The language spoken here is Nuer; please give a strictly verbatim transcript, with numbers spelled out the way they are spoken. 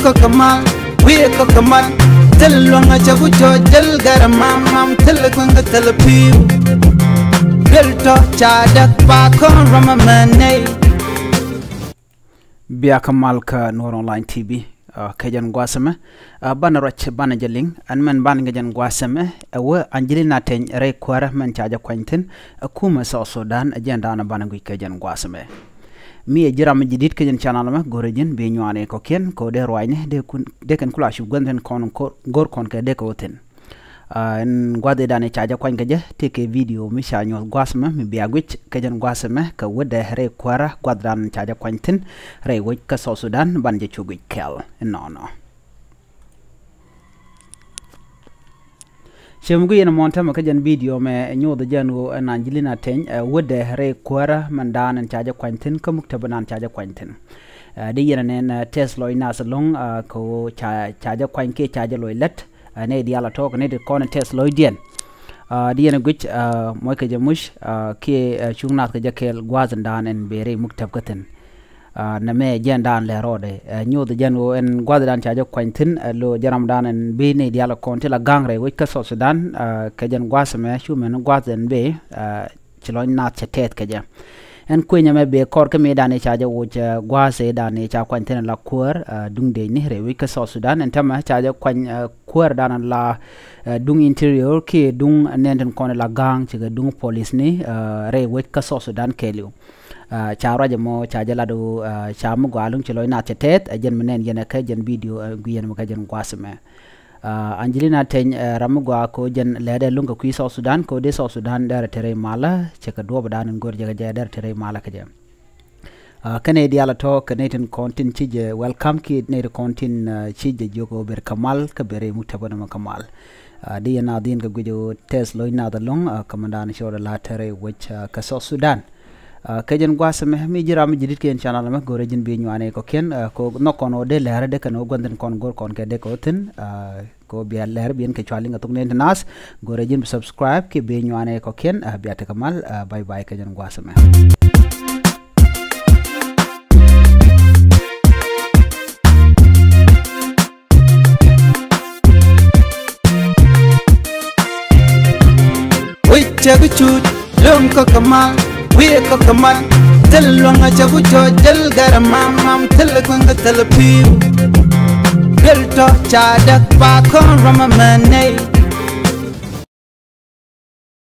Kɔk kɛ mal, wi̱i̱ kɔk kɛ mal. Thil luäŋ a cɛ ku cɔc, thil gɛr a mam mam, thil kueŋ kɛ thil pi̱w. Thil tɔ ca däk pa kɔn ram a mɛn nɛy. Bia kɛ mal kä Nuɔr Online T V, ah, kɛ jɛn gua̱a̱th ɛmɛ, ah, banɛ ruac banɛ jɛ liŋ, ɛn mɛn banɛ kɛ jɛn gua̱a̱th ɛmɛ, ɛ wee Angelina Teny rɛy kuäärä mɛn ca jɛ kuany thi̱n, ɛ kumɛ South Sudan, ɛ jɛn da̱a̱n banɛ guic kɛ jɛn gua̱a̱th ɛmɛ. Mi ɛ ji̱ ram mi ji̱ di̱t kä jɛn channel mɛ, go̱rɛ ji̱n bi nyuani kɔ̱kiɛn kɛ ɣöö dee ruacni dee kun, dee kɛn kula cup gua̱n thi̱n kɔn go̱r, go̱r kɔn kɛ dee kɛ wä thi̱n. Ah, ɛn gua̱th i̱ dan i̱ ca jɛ kuany kɛ jɛ, tëë kɛ video mi ca nyuɔ̱th gua̱th mɛ mi bia guic kɛ jɛn gua̱th mɛ kɛ wädɛ rɛy kuäärä gua̱th dan ca jɛ kuany thi̱n rɛy wec kä South Sudan, banɛ jɛ cu guic kɛɛl inɔnɔ. Ciem guic ɛn muɔ̱ɔ̱n täämɛ kä jɛn video mɛ, ɛ, nyothɛ jɛn ɣöö ɛn Angelina Teny, ɛ, wädɛ rɛy kuäärä mɛn dan ɛn ca jɛ kuany thi̱n kä muktäbä dan ca jɛ kuany thi̱n. Ɛ, dee yɛn ɛ nɛn, ɛ, tɛth lɔc nath ɛlɔ̱ŋ, ɛ, kɛ ɣöö ca, ca jɛ kuany kiɛ ca jɛ lɔc lät, ɛ, nɛy diaal ɛ tɔ̱ kɛ nɛy ti kɔn ɛ tɛth lɔcdiɛn. Ɛ, dee yɛn ɛ guic, ɛ, muɔckɛ jɛ muc, ɛ, kiɛ, ɛ, cuŋ nath kɛ jɛ kɛɛl gua̱a̱th ɛn dan ɛn bëë rɛy muktäbä thi̱n. Ah, nɛmɛ jɛn dan lɛ rɔɔdɛ, ah, nyothɛ jɛn ɣöö ɛn gua̱th dan ca jɛ kuany thi̱n, ah, lo̱ jɛ ram dan ɛn bi nɛy diaal kɔn ti la ga̱a̱ŋ rɛy wec kä South Sudan, ah, kɛ jɛn gua̱th ɛmɛ cu mɛn gua̱th ɛn bi, ah, ci lɔc nath cɛ tɛth kɛ jɛ. Ɛn kuenyɛ mɛ bëë kɔr kä mi dan i̱ ca jɛ woc, ah, gua̱th i̱ dan i̱ ca kuany thi̱n la kuäär, ah, duŋ dëcni rɛy wec kä South Sudan, ɛn täämɛ ca jɛ kuany, ah, kuäär dan la, ah, duŋ interior kiɛ duŋ nɛn tin kɔn la ga̱a̱ŋ cikɛ duŋ policeni, ah, rɛy wec kä South Sudan kɛɛliw. Ah, ca ruac ɛmɔ ca jɛ lat ɣöö, ah, ca mi gɔaa ɛlɔ̱ŋ ci lɔc nath cɛ tɛth, ɛ jɛn mi nɛn yɛn ɛ kä jɛn video, ɛ, gui̱i̱ yɛn mɛ kä jɛn gua̱th ɛmɛ. Ah, Angelina Teny, ɛ, ram mi gɔaa kɛ ɣöö jɛn lɛɛtdɛ ɛlɔ̱ŋ kɛ kui̱ South Sudan, kɛ ɣöö dee South Sudan derɛ te rɛy malä, cɛ kɛ duɔ̱ɔ̱p dan in go̱r jɛ kɛ jɛ derɛ te rɛy malä kɛ jɛ. Ah, kä nɛy diaal ɛ tɔ̱ kɛ nɛy tin kɔn tin ci jɛ welcome kiɛ nɛy tin kɔn tin, ah, ci jɛ jiök ɣöö ber kɛ mal, kä ber rɛy muktäbä nɔmɔ kɛ mal. Ah, dee yɛn a dhi̱n kɛ guic ɣöö tɛth lɔc nath ɛlɔ̱ŋ, ah, kä mɛn dan cɛ rɔ la te rɛy wec, ah, kä South Sudan. Ah, kɛ jɛn gua̱th ɛmɛ, mi ji̱ ram mi ji̱ di̱t kɛ jɛn channel ɛmɛ, go̱rɛ ji̱n bi nyuani kɔ̱kiɛn, ah, kɛ ɣöö nhɔk kɔn ɣöö dee lɛr dee kɛn ɣöö gua̱n thi̱n kɔn go̱r kɔn kɛ dee kɛ ɣöö thi̱n, ah, kɛ ɣöö bia lɛr bi ɛn kɛ cua liŋ kɛ thok nɛn ti naath, go̱rɛ ji̱n bi subscribe kiɛ bi nyuani kɔ̱kiɛn, ah, bia tekɛ mal, ah, bye bye kɛ jɛn gua̱th ɛmɛ. Wi̱c cɛ bi cut, lom kɔk kɛ mal, wi̱i̱ kɔk kɛ mal. Thil luäŋ a cɛ ku cɔc, thil gɛr a mam mam, thil kueŋ kɛ thil pi̱w. Thil tɔ ca däk pa kɔn ram a mɛn nɛy.